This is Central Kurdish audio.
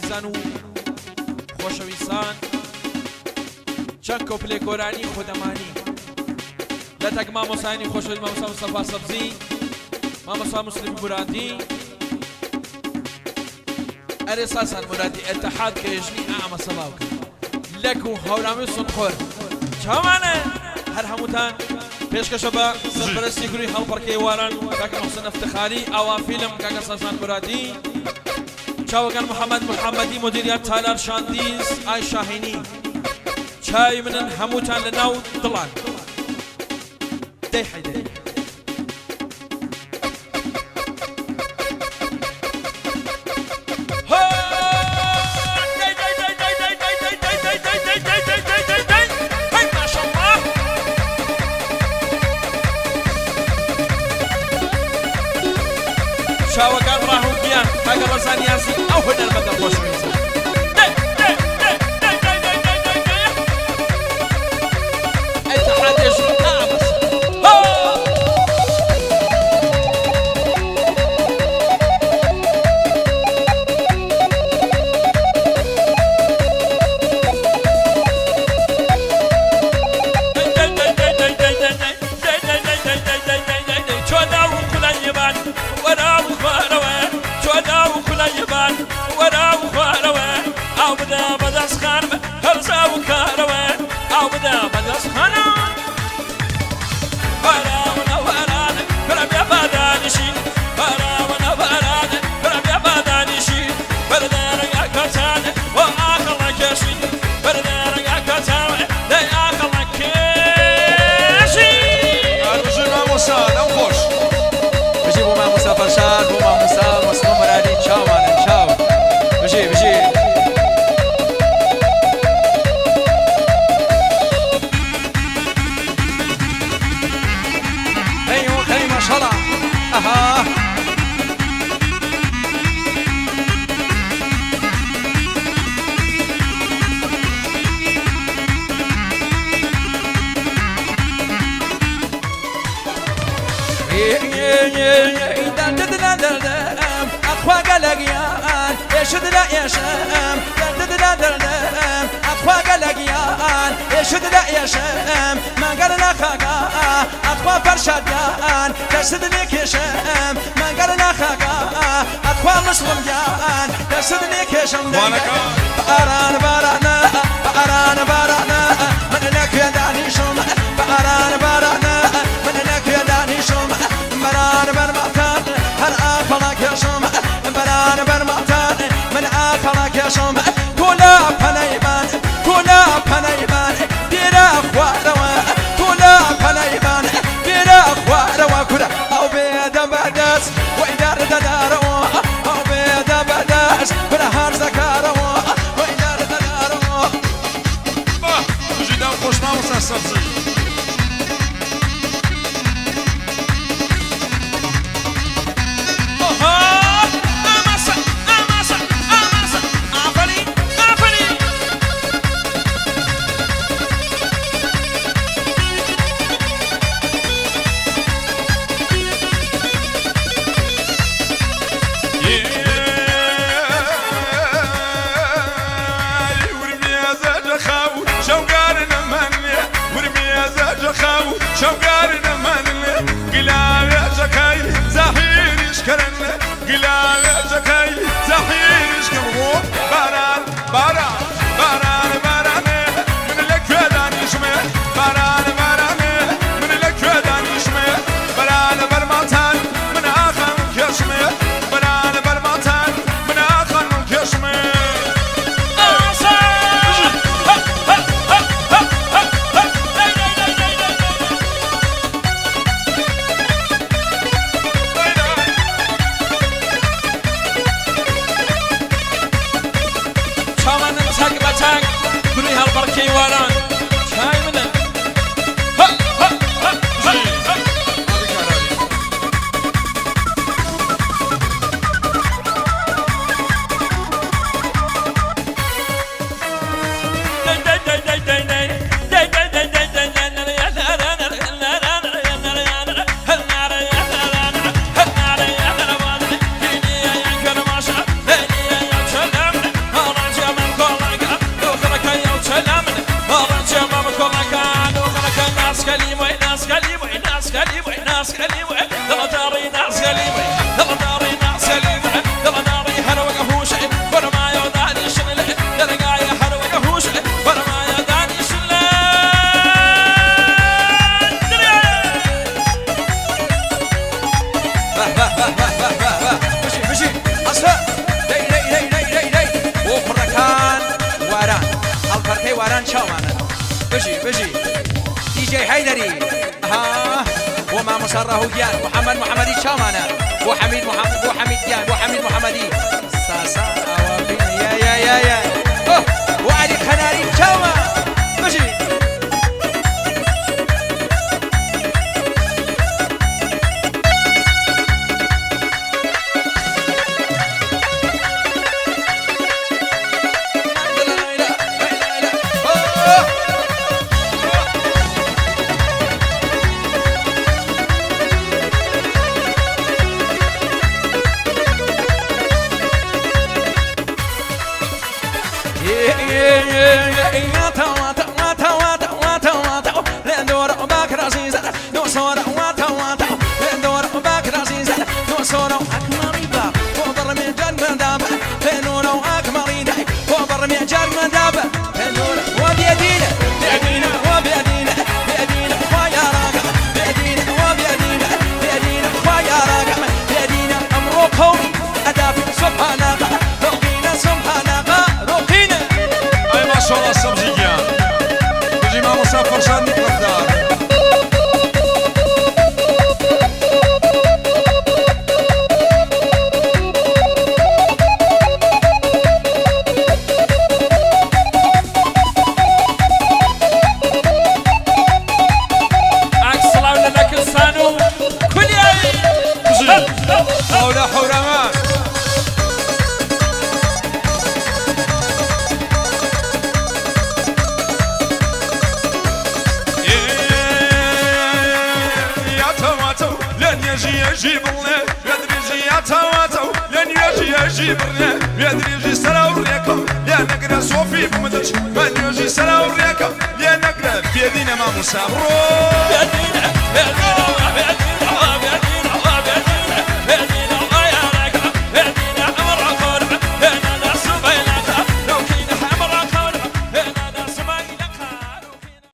ئازیزان و خۆشەویستان چەند کۆپلێ گۆرانی خودەمانی لە تەک مامۆسایانی خۆشەویست مامۆستا مستەفا سەبزی، مامۆستا موسلیم مورادی، ئەرێ ساسان مورادی ئەتەحاد کە یەژنی ئامەسە باوکە لەک و هەورامی و سونخۆر چاوانە هەر هەمووتان پێشکەشە بە سەرپەرستی گروی هەڵپەڕکێی واران کاکە محسن ئەفتخاری ئاوا فیلم کاکە ساسان مورادی چاوەکان محەمەد محەمەدی مدیریات تالار شاندیز ئای شاهینی چاوی منن هەمووتان لە ناو دڵان دەی حەیدەری. چاوەکان ڕاهو گیان کاکە ڕەزا نیازی ئەو هونەرمەندە خۆشەویستە. بژی بۆ مامۆستا فەرشاد بۆ مامۆستا مەسڵۆ مەرادی چاومانن چاو بژی بژی. هەی ماشەڵا ئەها. ئەخوا گەلەگیان ئێشت لە ئێشم دەردت لە دەردم ئەخوا گەلەگیان ئێشت لە ئێشم مەگەر لە خاکا ئەخوا فەرشادیان دەستت لێ کێشم مەگەر لە خاکا ئەخوا مسڵم گیان دەستت لێ کێشم باران بارانە باران بارانە من لە کوێ دانیشم باران بارانە من لە کوێ دانیشم بەران بەرماتان هەر ئاخەڵا کێشم بەران بەرماتان من ئاخەڵا کێشم کولا پەنەیبان کولا پەنەیبان بیرە خوارەوە کولا پەنەیبان بیرە خوارەوە کورە ئەو بێدە بەدەست وەی دەردەدارەوە ئەو بێدە بەدەست کورە هەرزەکارەوە وەی دەردەدارەوە. بژی دەم خۆش مامۆستا سەبزی. ناسگەلی دڵداڕی ناسگەلی دڵداڕی ناسگەلی دڵداڕی هەروەکە هوش فەرمایە دانیشن لێ دەرگایە هەروەکە هوش فەرمایە دانیشن لێ. بژی بژی ئەسە دەی دەی دەی دەی دەی دەی بۆ کوڕەکان واران هەڵپەرکەی واران چاوانن بژی بژی دیجەی حەیدەری ها بۆ مامۆستا ڕاهو گیان محەممەد محەممەدی چاوانە بۆ حەمید محەممەد بۆ حەمید گیان بۆ حەمید محەممەدی ساسا ئاوا یا یا یا یا ئۆه بۆ عەلی قەناری چاوە بژی. سبحانك ئەی ماشاءالله سەبزی گیان بژی مامۆستا فەرشاد نیکڕەفتار. ئاک سڵاو لە نەکرسان و کولیایی. بژی سڵاو لە حەورامان. لە نوێژی بڵێ لە درێژی یاتاواتەو لە نوێژی یەژی بڕێ لە درێژی سەرا و ڕێکەم لێ نەگرە سۆفی بمدەچ بە نوێژی سەرا و ڕێکەم لێ نەگرە بێدینە مامۆستا بڕۆ. بێدینە بێدینە بێدینە.